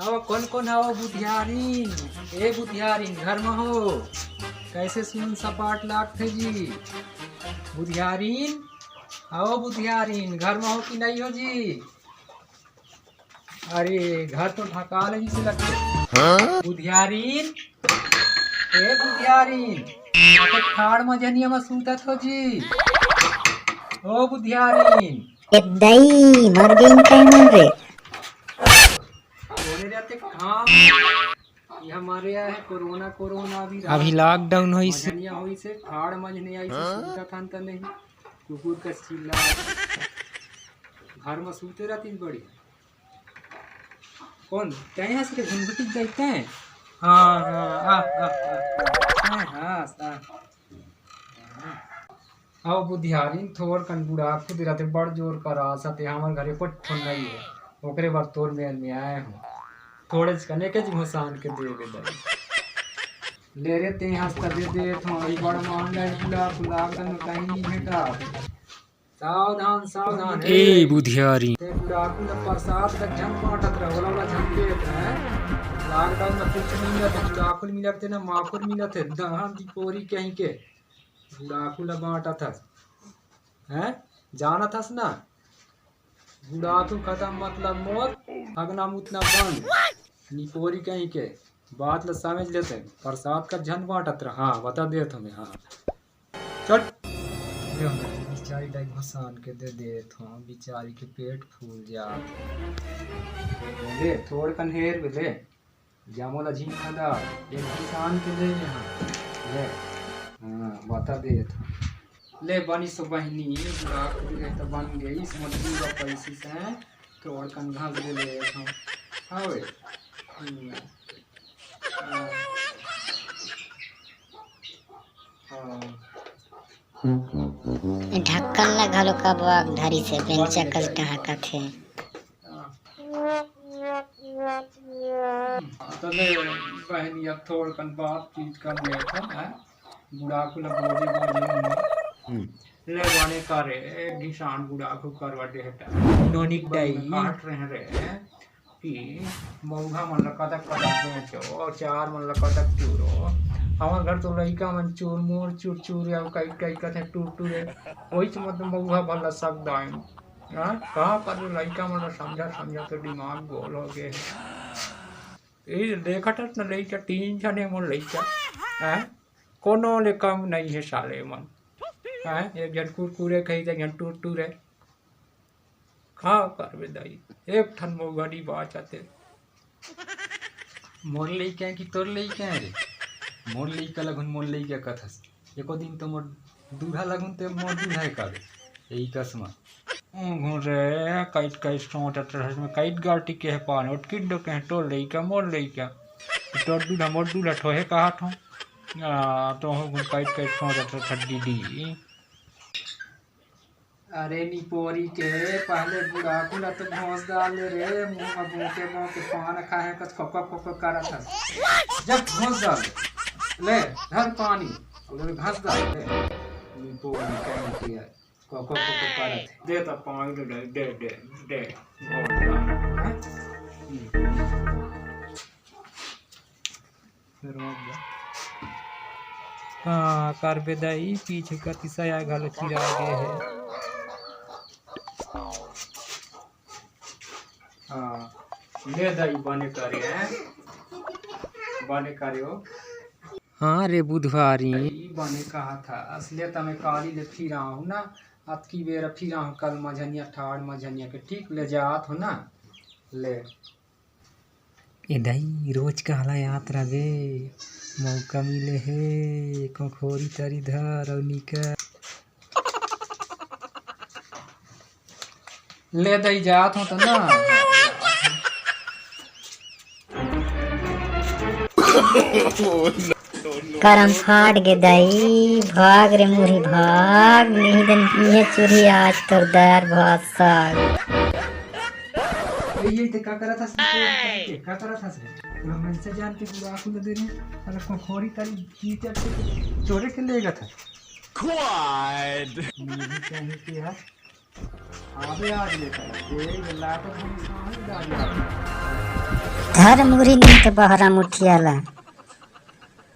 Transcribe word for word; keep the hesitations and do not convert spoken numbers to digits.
अब कोन कोन हव बुधियारिन? ए बुधियारिन, घर म हो? कैसे सुन सपाट लागथे जी? बुधियारिन, आओ बुधियारिन, घर म हो कि नहीं हो जी? अरे, घर तो ढकाल हे जिसे लगथे। बुधियारिन, ए बुधियारिन, अते ठाड़ म जनिया म सूतत हो जी। ओ बुधियारिन। ए दई, मर गइन कहीं मन रे। बोले रहते काम। ये हमारे यहाँ है कोरोना, कोरोना अभी अभी lockdown होइस। मजनिया होइस, ठाड़ मजनिया होइस, हाँ? सूतत हन त नहीं। कुकुर का चिल्ला। घर म सूते रहती बड़ी। कोन? तैं हंस के घुनघुटी देते हैं? हाँ, हाँ, आ, आ, आ, आ, हाँ, हाँ, हाँ। अउ बुधियारिन थोर कन बुढ़ा खुद रहते, बड़ जोर कर आस हे, हमर घरे कुछ ठन नहीं है, ओकरे बर तोर मेर में आए हूँ। थोड़े कने के जी घुसान के दे दे दे। ले रे, ते हंस त दे दे, थोड़ी बड़ मान ले, बुढ़ा खुला कन कहीं नहीं भेटा। सावधान, सावधान, ए हे। बुधियारी। ते गुड़ाखू ल प्रसाद ल झन बांटत रह, ओला, ओला झन देत रह। Lockdown म कुछ नइ मिलत हे, गुड़ाखू ल मिलत हे, दहन दिपोरी कहीं के। गुड़ाखू ल बांटत हस। हैं? जानत हस ना? गुड़ाखू खत्म मतलब मोर, हगना मुतना बंद। निपोरी कहीं के। बात ल समझ लेते। प्रसाद का झन बांटत रह। हाँ, बता देत हमें, हाँ। चल। ले हमर बिचारी दाई घुसान के दे देत हूँ, बिचारी के पेट फूल जात। ले, थोड़ कन हेर बे, ले। जामो ला झींका दा, एक घुसान के ले यहाँ। ले। हाँ, बता देत हूँ। ले, बनिस बहिनी, बुढ़ा खुद रहे त बन गई, समझ ली बा पैसी से, थोड़ कन घास दे ले हूँ। हाँ बे। हम्म। हाँ। हाँ। ए ढक्कन ला घलो कब आग धरी से बेंचा कस डहाकत हे। हाँ। तबे बहिनी अब थोड़ कन बातचीत कर लेथन, हैं? बुढ़ाखू ला बोले, बोले हूँ। हम्म। ले बने करे, घिसान बुढ़ाखू करवा दे हटा। नोनी बड़ी टाई। काट रहे रे। कि मउहा मन ल कतक कतक बेचो, अउ चार मन ल कतक चूरो। हमर घर तो लइका मन चूर मुर, चूर चूर, अउ कई कई कथे टूर टूर। ओइच मत मउहा भला सकदाइन। हाँ, का करू, लइका मन ल समझा समझा तो दिमाग गोल हो गे हे। ए, देखत हस न लइका, तीन झन हे मोर लइका। हाँ? कोनो ले कम नइ हे साले मन। हाँ? एक झन कुरकुरे खाही, एक झन टूर टूर हे। का करबे दाई, एक ठन मउहा नइ बाचत हे। मोर लइका हे कि तोर लइका हे रे? मोर लइका लगुन मोर लइका कथस। एको दिन तो मोर दूल्हा लगुन ते मोर दूल्हा हे काबे। यही कसम। ओ घुन रे, काइट काइट सोचत रहस में काइट गाटी के हे पान, ओटकिट डो के हे तोर लइका, मोर लइका। तोर दूल्हा, मोर दूल्हा ठोहे कहा ठो। आ, तो हो घुन काइट काइट सोचत रहस दीदी। अरे निपोरी के, पहले बुढ़ाकू ला तो घोंस डाल ले रे, मुंह में बूटे बो के पान खाए कस कोको कोको करत हस। जब घोंस डाल ले, ले, धर पानी, उधर घास डाल ले। निपोरी के, निपोरी के, कोको कोको करत हे। दे तो पानी दे, दे, दे, दे, दे। घोंस डाल। हैं? हम्म। हाँ, करबे दाई, पीछू कति साया घलो चिरा गे हे। हाँ, ले दाई, बने करे, हैं? बने करे हो। हाँ रे बुधवारी। ई बने कहा था, असले त मैं काली ले फिर आहूँ ना, अतकी बेरा फिर आहूँ कल मझनिया, ठाड़ मझनिया के, ठीक ले जात हो ना, ले। ए दाई, रोज कहला याद रहे, मौका मिले हे, कोखोरी तरी धर अउ निकर। ले दाई, जात हो त ना। करम फाट गे दाई, भाग रे मुरही भाग, नहीं दन इहे चुरही आज तोर दार भात साग। ए, ये ते का करत हस? का करत हस रे? तोला मनसे जान के बुढ़ाकू ल दे रे। अरे कोखोरी तरी चीचर के चोरे के ले गत हस। Quiet। नहीं कहीं के है। अबे आज ले कर। ये लाकर हम सामने डाल दिया। धर मुरी नहीं तो बहरा मुठिया ला।